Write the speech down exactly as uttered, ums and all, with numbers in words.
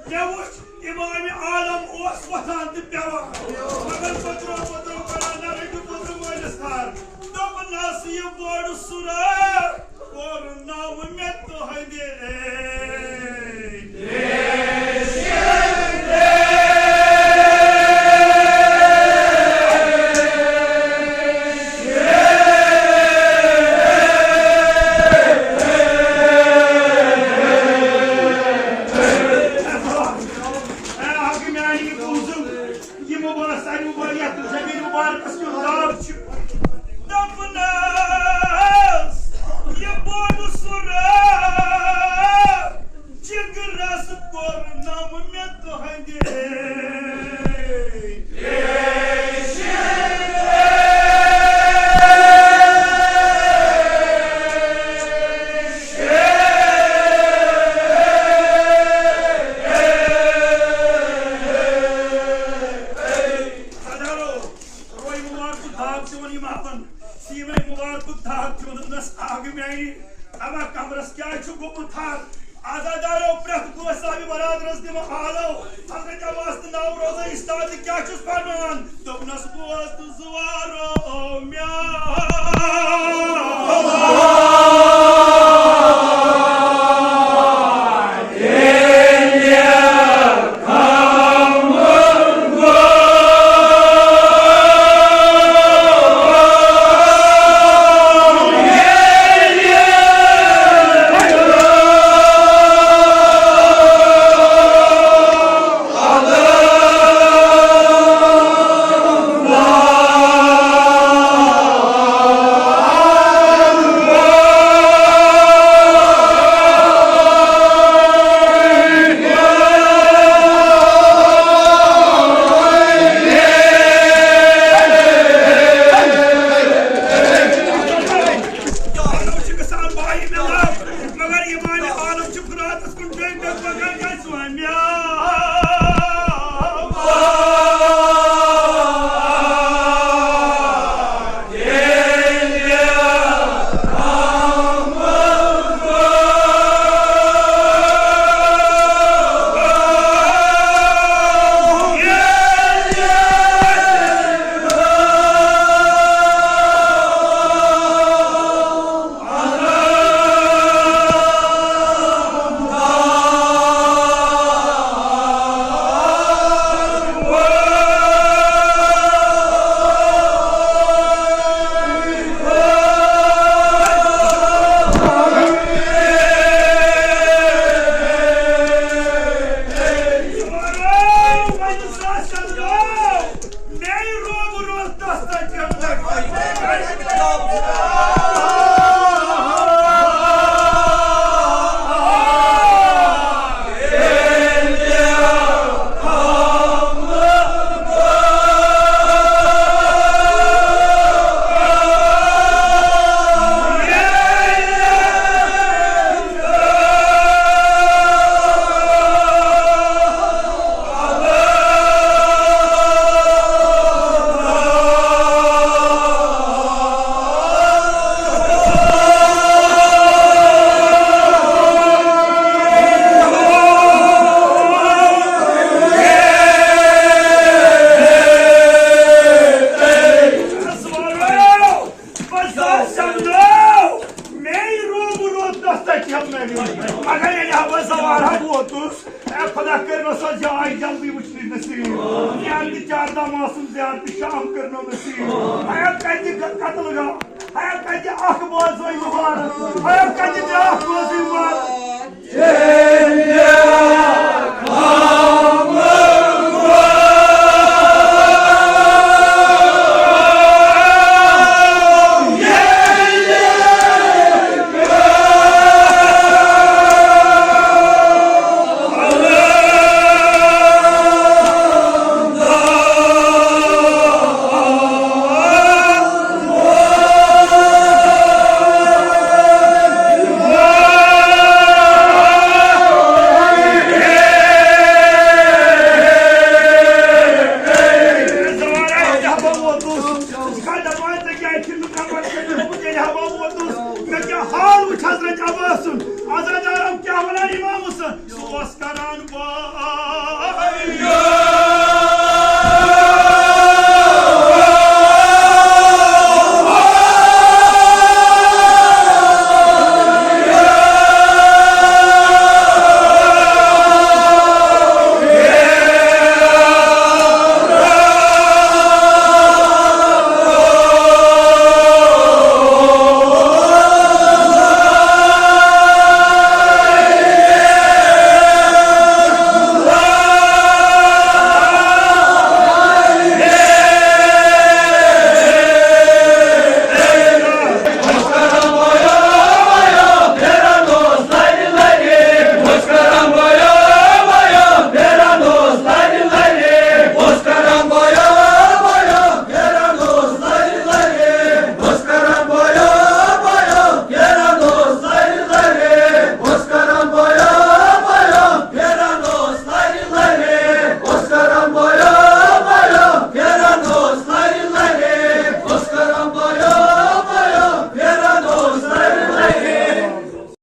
مےٚ وُچھ امام عالم اوس وۄتھان تہٕ بیٚہوان، مگر پٔترو پٔترو کران نہ رٔٹِو پٔترٕ مٲلِس تھر۔ دوٚپنس، یہِ بوٚڑ سُرا کوٚر ناو مےٚ تُہنٛدِ۔ اے حق میانہِ، یہِ بوٗزُم، یہِ مُبارک، سانہِ مُبارک، یَتھ زمین مُبارکس کیُتھ داغ چھُ۔ دوٚپنس، یہِ بوٚڑ سُرا جگرس کوٚر نم مےٚ تُہنٛدِ۔ سردارو، روے مُبارکُک داغ تہِ ووٚن یِمن، سیٖمے مُبارکُک داغ تہِ ووٚن۔ دوٚپنس، آ گٔے میانہِ اما کمرس کیٛاہ چھُ گوٚمُت تھر؟ عزادارو، پرٛٮ۪تھ کٲنٛسہِ صاحبِ برادرس دِمہٕ آلو۔ حضرت عباس تہٕ ناو روزے استاد، کیٛاہ چھُس فرمان؟ دوٚپنس، بوز تہٕ زُوارو میٛٲنۍ۔ مگر یہِ وَنہِ عالم چھُ فراتس کُن ڈٔکۍ ڈٔکۍ پکان، کیٛازِ سُہ وَنہِ مےٚ؟ مگر ییٚلہِ ہا بہٕ زوارہ ووتُس، اے خۄدا، کٔرۍ مےٚ سۄ جاے جلدی وٕچھنٕچ نصیٖب۔ زیارتِ چاردام آسُن، زیارتِ شام کٔرنو نصیٖب۔ اے کَتہِ گ-، قتل گاہ، اے کَتہِ اکھ بوزوے مُبارک، اے کَتہِ بیٛاکھ بوزوے مُبارک۔ مےٚ کیٛاہ حال وٕچھ حضرت عباس سُنٛد۔ عزادارو، کیٛاہ وَنان اِمامَس؟ سُہ اوس کران با